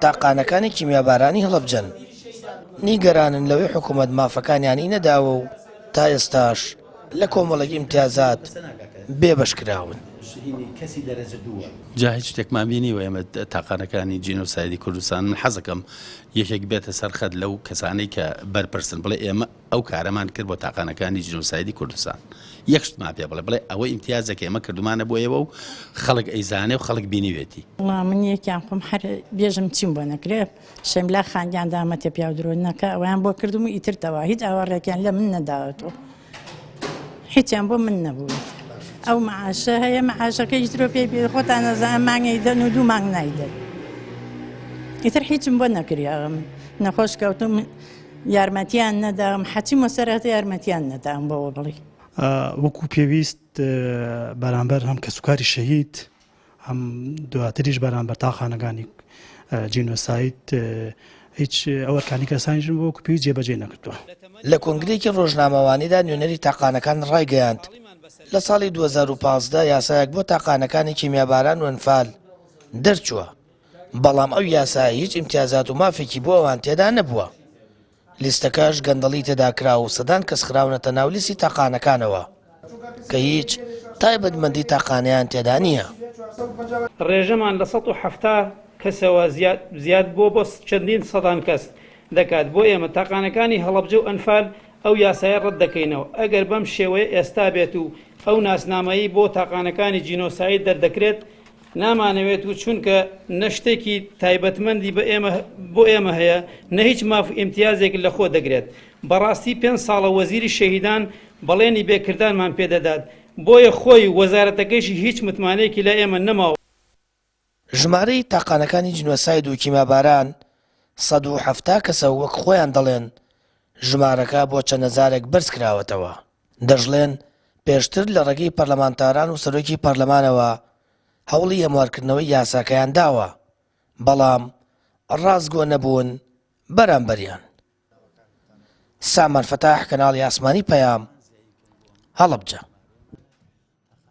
تاقانەکانی کیمیابارانی هەڵەبجەن نیگەرانن لەوەی حکوومەت مافەکانیانی نەداوە و تا ئێستاش لە کۆمەڵێک ئیمتیازات بێبەش کراون. جا هیچ شتێکمان بینیوە ئێمە تاقانەکانی جینۆسایدی کوردستان من حەزەکەم یەکێک بێتە سەر خەت لەو کەسانەی کە بەرپرسن بڵێ ئێمە ئەو کارەمان کرد بۆ تاقانەکانی جینۆسایدی کوردستان یەک شتمان پێ بڵێ بڵێ ئەوە ئیمتیازێک ئێمە کردومانە بۆ ئێوە و خەڵک ئەیزانێ و خەڵک بینیوێتی. وەڵا من یەکیان خۆم هەر بێژم چیم بۆ نەکرێ شەملا خانگیان دامەتێ پیاو درۆ نەکا ئەویان بۆ کردم و ئیتر تەوا هیچ ئاواڕێکیان لە من نەداوەتەوە هیچیان بۆ من نەبوو ئەو معاشە هەیە معاشەکەیش درۆ پێی پێ خۆتان نەزان مانگەی دەن و دوو مانگ نایدەن ئیتر هیچم بۆ نەکریا من نەخۆش کەوتم یارمەتیان نەدام حەچیم وەسەرهاتە یارمەتیان نەدام بۆوە بڵی. وەکو پێویست بەرامبەر هەم کەسوکاری شەهید هەم دواتریش بەرامبەر تاقانەکانی جینۆساید هیچ ئەو ئەرکانی کەسانیشم وەکو پێویست جێبەجێ نەکردووە. لە کۆنگرەیەکی ڕۆژنامەوانیدا نوێنەری تاقانەکان ڕایگەیاند، لە ساڵی 2015 یاسایەک بۆ تاقانەکانی کیمیاباران و ئەنفال دەرچووە، بەڵام ئەو یاسایە هیچ ئیمتیازات و مافێکی بۆ ئەوان تێدا نەبووە. لیستەکەش گەندەڵی تێدا کرا و سەدان کەس خراونەتە ناو لیستی تاقانەکانەوە کە هیچ تایبەتمەندی تاقانەیان تێدا نییە. ڕێژەمان لە 170 کەسەوە زیاد بووە بۆ چەندین سەدان کەس دەکات، بۆ ئێمە تاقانەکانی هەڵەبجە و ئەنفال ئەو یاسایە ڕەت دەکەینەوە، ئەگەر بەم شێوەیە ئێستا بێت و ئەو ناسنامەی بۆ تاقانەکانی جینۆساید دەردەکرێت نامانەوێت و چونکە نە شتێکی تایبەتمەندی بە ئێمە بۆ ئێمە هەیە نە هیچ ماف و ئیمتیازێک لە خۆ دەگرێت. بەڕاستی پێنج ساڵە وەزیری شەهیدان بەڵێنی بێ کردانمان پێ دەدات بۆیە خۆی و وەزارەتەکەیشی هیچ متمانەیەکی لای ئێمە نەماوە. ژمارەی تاقانەکانی جینۆساید و کیمیاباران 170 کەسە و وەک خۆیان دەڵێن ژمارەکە بۆ چەند هەزارێک بەرزکراوەتەوە. دەشڵێن، پێشتر لە ڕێگەی پەرلەمانتاران و سەرۆکی پەرلەمانەوە هەوڵی هەموارکردنەوەی یاساکەیان داوە، بەڵام ڕاستگۆ نەبوون بەرامبەریان. سامان فەتاح، کەناڵی ئاسمانی پەیام، هەڵەبجە.